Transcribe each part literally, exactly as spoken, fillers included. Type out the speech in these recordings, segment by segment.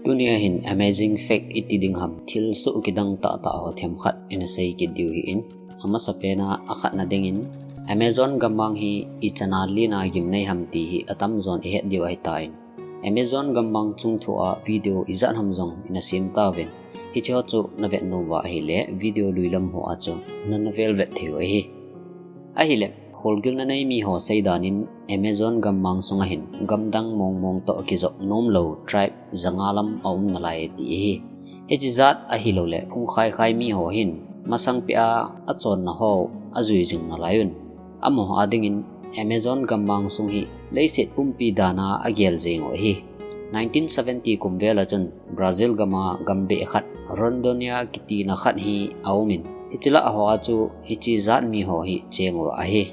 Tunia hin amazing fact iti ding ham, thil soh kidang tahtah ho themkhat ina sei kit diu ahin, amasa pena akhatna dingin Amazon gammang hi ichan a lina gimnei ham ti hi atamjon ihet diu ahitan, Amazon gammang chungthua video ijat ham jong ina sem tauvin. Hiche ho chu na vet nom uva ahile video luilam hoa chu nana vel vet thei u ahi. Ahile, kholgilna nei mi ho seidan in Amazon gammang sunga hin gamdang mongmong toh kijop nomlou tribe janga lam aum nalai ati ahi. Hiche jat ahilouleh phung khaikhai mi ho hin masang pia achonna ho ajui jing nalai un. Amaho adingin Amazon gammang sung hi leiset pumpi dana agel jeng u ahi. Nineteen seventy kum vela chun Brazil gama gambeh khat Rondônia kitina khat hi aumin, hiche lah hoa chu hiche jat mi ho hi cheng uva ahi.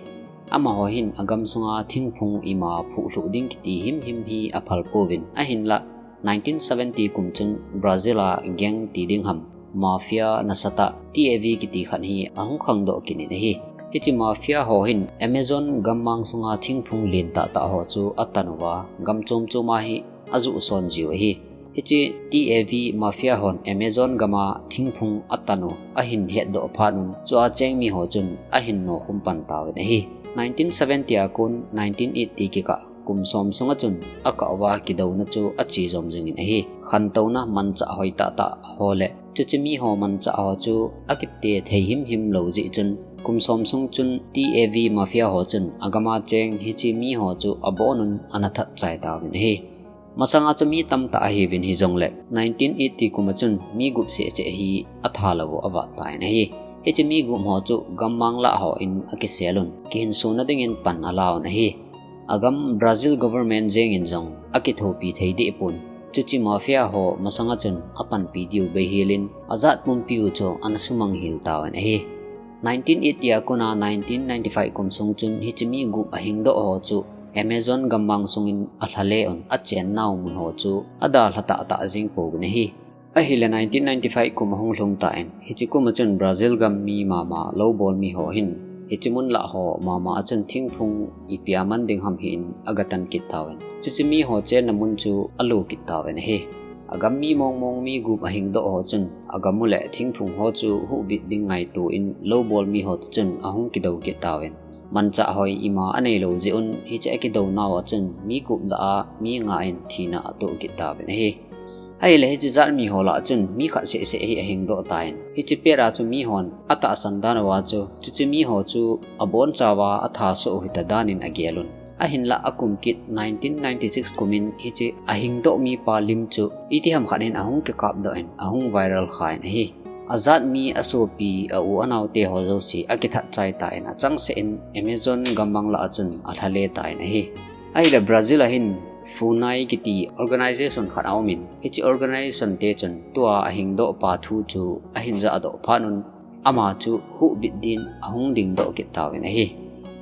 Amaho hin agam sunga thingphung ima phuhlhuh ding kiti himhim hi aphal pouvin, ahinlah nineteen seventy kum chun Brazil a gang ti ding ham, mafia nasatah T A V kiti khat hi ahung khangdoh kit in ahi. Hiche mafia ho hin Amazon gammang sunga thingphung len tahtah ho chu atan uva, gam chom choma hi ajuh son jiu ahi. Hiche T A V mafia hon Amazon gama thingphung atan u ahin hetdoh phat un, chua cheng mi ho chun ahin nokhum pan tauvin ahi. Nineteen seventy a kon nineteen eighty kikah kum som sunga chun akah uva kidouna chu ache jom jingin ahi. Khantouna manchah hoi tahtah ho le chuche mi ho manchah ho chu akite thei himhim lou jeh chun, kum som sung chun T A V mafia ho chun agama cheng hiche mi ho chu abon un ana that chai tauvin ahi. Masanga chu mi tamtah ahiuvin hijongle, nineteen eighty kum a chun mi gup seh seh hi atha lou u avat tan ahi. Hiche mi gup ho chu gammang lah hon akisel un, kihinsona dingin pan alauvin ahi. Agam Brazil government jeng in jong akithopi thei deh pon, chuche mafia ho masanga chun apanpi diu beihel in ajat pumpi u chu ana sumang hel tauvin ahi. Nineteen eighty a kona nineteen ninety-five kum sung chun hiche mi gup ahingdoh ho chu Amazon gammang sungin alhale un, achennau mun ho chu adalha tahtah jeng pouvin ahi. Ahile nineteen ninety-five kum ahung lhung tan, hiche kum a chun Brazil gam mi mama loubol mi ho hin hiche mun lah ho mama a chun thingphung ipi a man ding ham hi in agatan kit tauvin, chuche mi ho chenna mun chu alo kit tauvin ahi. Agam mi mongmong mi gup ahingdoh ho chun agam u le thingphung ho chu huhbit ding ngaito in loubol mi ho toh chun ahung kidou kit tauvin, manchah hoi ima aneilou jeh un hiche akidounau a chun mi gup lah a mi nga in thina atoh kit tauvin ahi. Ahile hiche jat mi ho lah chun mi khat seh seh hi ahingdoh tan, hiche pet a chu mi hon atahsan dan uva chu chuche mi ho chu abonchauva atha soh u hita dan in agel un. Ahinlah akum kit nineteen ninety-six kum in hiche ahingdoh mipa lim chu itiham khat in ahung kikapdoh in ahung viral khan ahi. Ajat mi, asopi, a u anaote ho jouse akithat chai tan, achangseh in Amazon gammang lah a chun alhale tan ahi. Ahile Brazil a hin FUNAI kiti organization khat aumin, hiche organization te chun tua ahingdoh pa thu chu ahin jahdoh phat un, ama chu huhbit din ahung dingdoh kit tauvin ahi.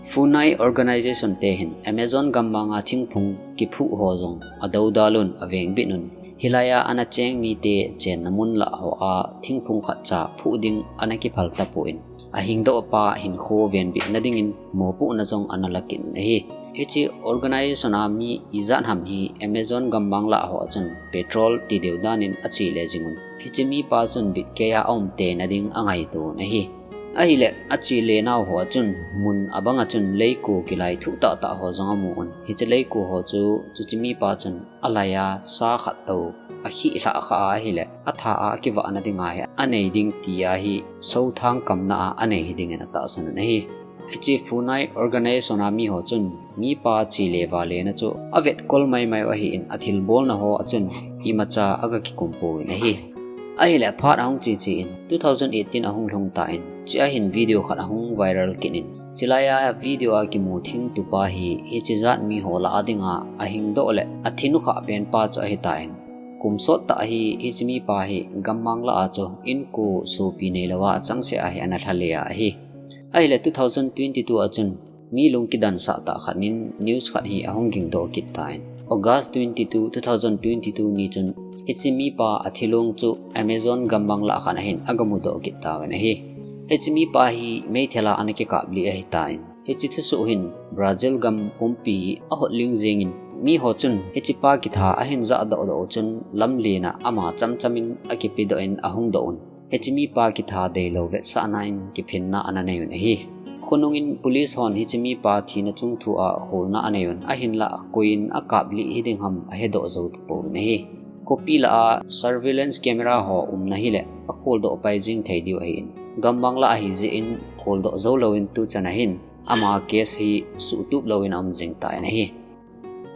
FUNAI organization te hin Amazon gammang a thingphung kiphuh ho jong adoudal un, avengbit un, hilai a ana cheng mite chenna mun lah hoa thingphung khatcha phuh ding ana kiphal tapon, ahingdoh pa hinkho venbitna dingin mopohna jong ana la kit un ahi. Hiche organization a mi ijat ham hi Amazon gammang lah hoa chun patrol ti deu dan in achele jing un, hiche mipa chun bitkei a aum tena ding angaito un ahi. Ahile, achele nau hoa chun mun abang a chun leiko kilaithuh tahtah ho jong amu un, hiche leiko ho chu chuche mipa chun alai a sa khat tou akhih lhah kha ahile, atha a akivahna dinga hi anei ding tia hi sothang kamna a anei hi dingin atahsan un ahi. Hiche FUNAI organization a mi ho chun mipa chele valena chu avetkol maimai u ahin, athilbolna ho a chun imacha aga kikum pouvin ahi. Ahile aphat ahung che che in two thousand eighteen ahung lhung tan, chea hin video khat ahung viral kit in, chulai a video a kimu thingtupa hi hiche jat mi ho lah a dinga ahingdoh le athin u khah penpa chu ahitan, kum sot tah hi hiche mipa hi gammang lah a chu inko sopi neilouva achangseh a hi ana lhale a ahi. Ahile two thousand twenty-two a chun mi lungkidansah tah khat in news khat hi ahung gingdoh kit tan, August twenty-two, two thousand twenty-two ni chun hiche mipa athilong chu Amazon gammang lah khat a hin aga mudoh kit tauvin ahi. Hiche mipa hi meithal a ana kikaplih ahitan, hiche thusoh hin Brazil gam pumpi ahotling jengin, Miho chun hichepa kitha ahin jahdoh doh u chun lamlen a ama chamcham in akipedoh in ahungdoh un. Hiche mipa kitha deilou vetsahna in kiphinna ana nei un ahi. Khonung in police hon hiche mipa thina chungthu a kholna anei un, ahinlah koi in akaplih hiding ham ahedoh jou tapouvin ahi. Khopi lah a surveillance camera ho umna hileh akholdoh pai jing thei diu ahin, gammang lah ahi jeh in kholdoh jou louvin tuchan ahin ama case hi suhtup louvin aum jing tan ahi.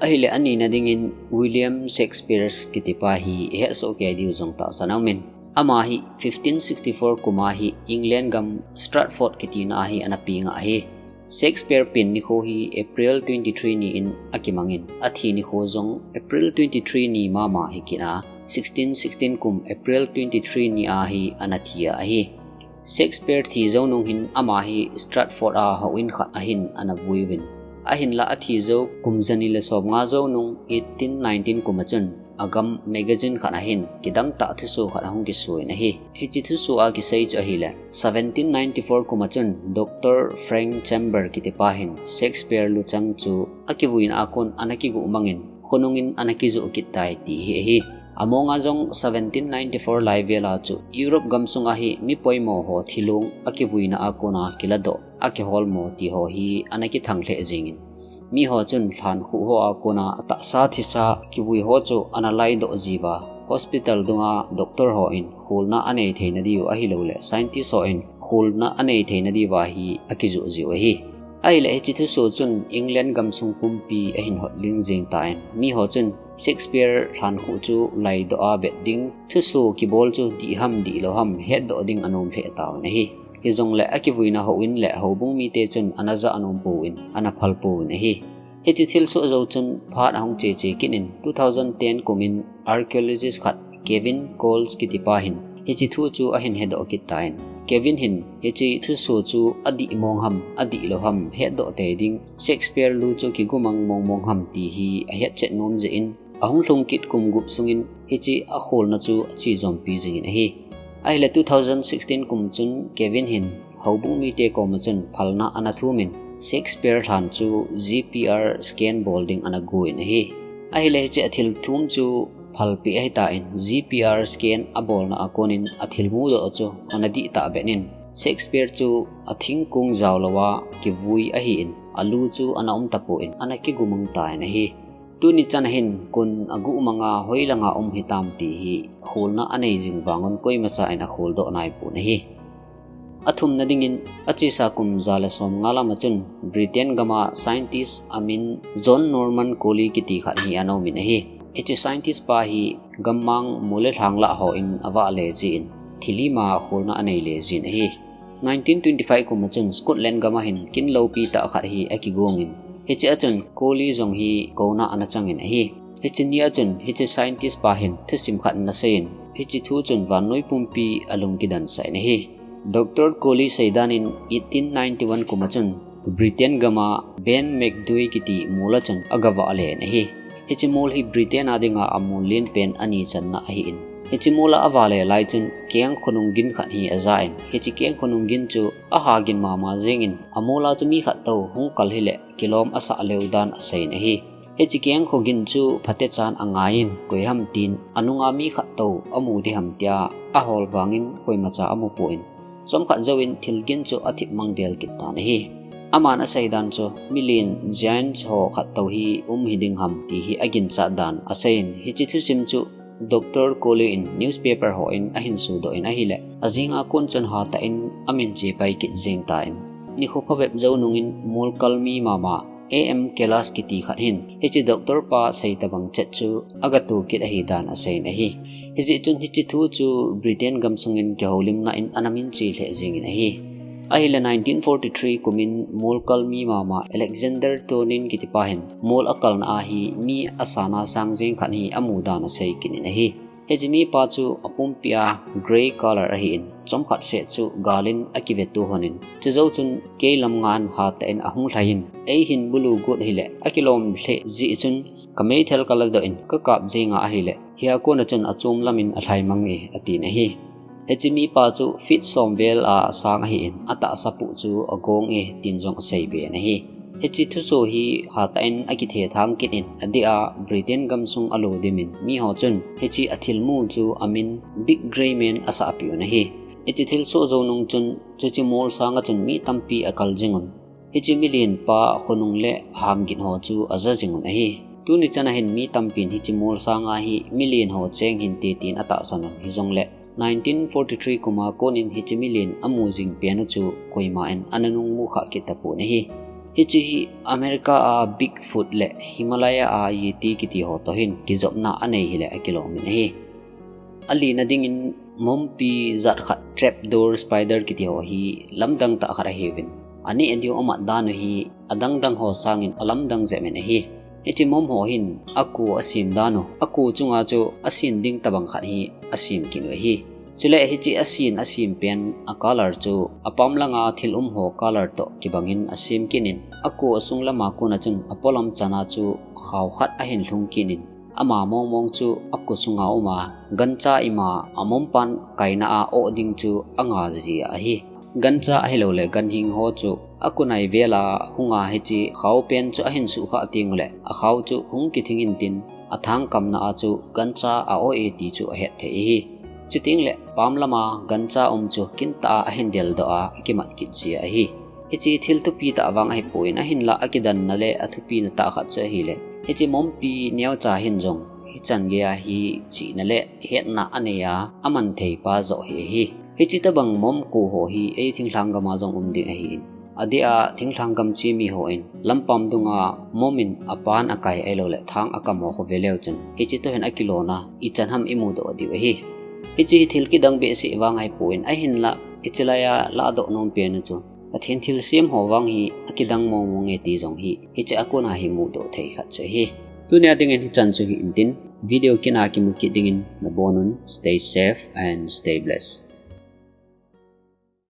Ahileh anina dingin William Shakespeare kitipa hi ihetsoh kei diu jong tahsan aumin. Ama hi fifteen sixty-four kum a hi England gam Stratford kitina a hi ana peng ahi. Shakespeare pen nikho hi April twenty-three ni in akimangin, athi nikho jong April twenty-three ni mama hi kit a, sixteen sixteen kum April twenty-three ni a hi ana thi ahi. Shakespeare thi jou nung hin ama hi Stratford a houin khat ahin ana vui uvin. Ahinlah athi jou kum jani le somnga jou nung eighteen nineteen kum a chun agam magazine khat ahin kidangtah thuso khat ahung kiso in ahi. Hiche thuso a kisei chu ahileh, seventeen ninety-four kum a chun Doctor Frank Chambers kitipa hin Shakespeare luchang chu akivuina a kon ana kiguh mangin, khonung in ana kijoh kit tai ti hi ahi. Amonga jong seventeen ninety-four lai vel a chu Europe gamsung a hi mi poimo ho thilong akivuina a kona kiladoh, akiholmo ti ho hi ana kithang lheh jingin. Miho chun lhankhuh ho a kona atahsa thisa kivui ho chu ana laidoh jiuva, hospital dunga doctor hon kholna anei theina diu ahilouleh scientist hon kholna anei theina diuva hi akijoh jiu ahi. Ahileh hiche thuso chun England gamsung pumpi ahin hotling jing tan, miho chun Shakespeare lhankhuh chu laidoh a vet ding thuso kibol chu dih ham dihlou ham hetdoh ding anom lheh tauvin ahi. Hijongleh akivuina houin le houbung mite chun ana jah anom pouvin, ana phal pouvin ahi. Hiche thilsoh jou chun phat ahung cheche kit in, two thousand ten kum in archaeologist khat Kevin Coles kitipa hin hiche thu chu ahin hedoh kit tan. Kevin hin hiche thuso chu adih mong ham, adihlou ham hetdoh tei ding, Shakespeare lu chu kigumang mong mong ham ti hi ahetchet nom jeh in, ahung lhung kit kum gup sungin hiche akholna chu achejompi jingin ahi. Ahileh two thousand sixteen kum chun Kevin hin houbung mite koma chun phalna ana thumin, Shakespeare lhan chu G P R scan bol ding ana goin ahi. Ahileh hiche athil thum chu phalpeh ahitan, G P R scan abolna a konin athil mudoh chu ana dihtah behin, Shakespeare chu athingkung jaolouva kivui ahin, alu chu ana um tapon ana kigumang tan ahi. Tuni chan ahin kon agumanga hoilanga um hitam ti hi kholna anei jing vangun koimasan akholdoh naipon ahi. Athumna dingin, achesa kum ja le somnga lam a chun Britain gam a scientist amin John Norman Coley kiti khat hi ana umin ahi. Hiche scientist pa hi gammang mol le lhang lah hon avahle jin, thil ima kholna anei le jin ahi. Nineteen twenty-five kum a chun Scotland gam a hin kin loupi tah khat hi akigongin, hiche a chun Coley jong hi kouna ana changin ahi. Hiche ni a chun hiche scientist pa hin thusim khat ana seiyin, hiche thu chun vannoi pumpi alung kidansah in ahi. Doctor Coley seidan in eighteen ninety-one kum a chun Britain gam a Ben Macdui kiti mol a chun agavahle in ahi. Hiche mol hi Britain a dinga amol lenpen ani channa ahin, hiche mol a avahle lai chun keng khonung gin khat hi ajan, hiche keng khonung gin chu aha gin mama jengin, amol a chu mi khat tou hung kal hileh kilom asah leu dan aseiyin ahi. Hiche keng kho gin chu phatechan angaiyin, koi ham tin anunga mi khat tou amu ding ham tia ahol vangin koimacha amupon, chomkhat jouvin thil gin chu athip mang del kit tan ahi. Aman aseidan chu milen giants ho khat tou hi um hiding ham ti hi aginchat dan aseiyin, hiche thusim chu Doctor Coley in newspaper hon ahin sodoh in ahileh, ajing a kon chun hatah in amin chepai kit jeng tan, nikho phabep jou nungin molkal mi mama A M Kellas kiti khat hin hiche doctor pa sei tabang chet chu agatoh kit ahidan aseiyin ahi. Hijeh chun hiche thu chu Britain gamsungin kihoulimna in ana minche lheh jengin ahi. Ahileh nineteen forty-three kumin molkal mi mama Alexander Thornin kitipa hin mol akalna a hi mi asana sang jeng khat hi amudan asei kit in ahi. Hiche mipa chu apumpia grey color ahin, chomkhat seh chu galin akivetuh honin, chujou chun keilam ngan hatah in ahung lhaiyin, eihin bulu got hileh akilom lheh jeh chun kameithal kaladoh in kakap jenga ahileh, hia kona chun achom lamin alhai mange atin ahi. Hiche mipa chu feet som vel a asang ahin, atahsa puh chu agonge tin jong aseiben ahi. Hiche thusoh hi hatah in akithethang kit in, adeh a Britain gamsung alo dimin miho chun hiche athilmu chu amin Big Grey Man asah peh un ahi. Hiche thilsoh jou nung chun chuche mol sanga chun mi tampi akal jing un. Hiche milen pa khonung le hamgin ho chu aja jing un ahi. Tuni chana hin mi tampin hiche mol sanga hi milen ho cheng hinte tin atahsan un, hijongle nineteen forty-three kuma konin hiche milen amu jing pen u chu koiman ana nung mu kha kit tapon ahi. Hiche hi America a Bigfoot le Himalaya a Yeti kiti ho toh hin kijopna anei hile akilom in ahi. Alina dingin mompi jat khat trapdoor spider kiti ho hi lamdang tah khat ahiuvin, aneh diu amat dan u hi adangdang ho sangin alamdang jep in ahi. Hiche mom ho hin ako asem dan u, ako chunga chu asen ding tobang khat hi asem kit u ahi. Chule hiche asen asem pen a color chu apam langa thil um ho color toh kibangin asem kit in, ako asung lama kona chun apolam chana chu khao khat ahin lhung kit in, ama mongmong chu ako sunga uma, gancha ima amom pan kaina a oh ding chu anga ji ahi. Gancha ahilouleh ganhing ho chu ako nai vela hunga hiche khao pen chu ahin suhkhah tenguleh akhao chu hung kithing intin, athang kamna a chu gancha a-oh e ti chu ahet thei ahi. Chutengleh pam lama gancha um chu kintah a ahin deldoh a akimat kit ji ahi. Hiche thil thupi tah vang ahipoi, ahinlah akidanna le athupina tah khat chu ahile, hiche mompi neocha hin jong hichan geiya hi chihna le hetna aneiya aman theipa joh hi ahi. Hiche tobang mom ko ho hi ei thinglhang gama jong um ding ahin, adeh a thinglhang gam chemi hon lampam dunga momin apan akai ahilouleh thang akam ho khu veleu chun hiche toh hin akilona ichan ham imudoh diu ahi. Hiche hi thil kidang behseh vang ahipon, ahinlah hiche laiya ladoh nom pen u chu Pathen thilsem ho vang hi akidang mongmong e ti jong hi hiche a kona hi mudoh thei khat chu ahi. Tunia dingin hichan chu hi intin, video kit a kimu kit dingin nabonun stay safe and stay blessed.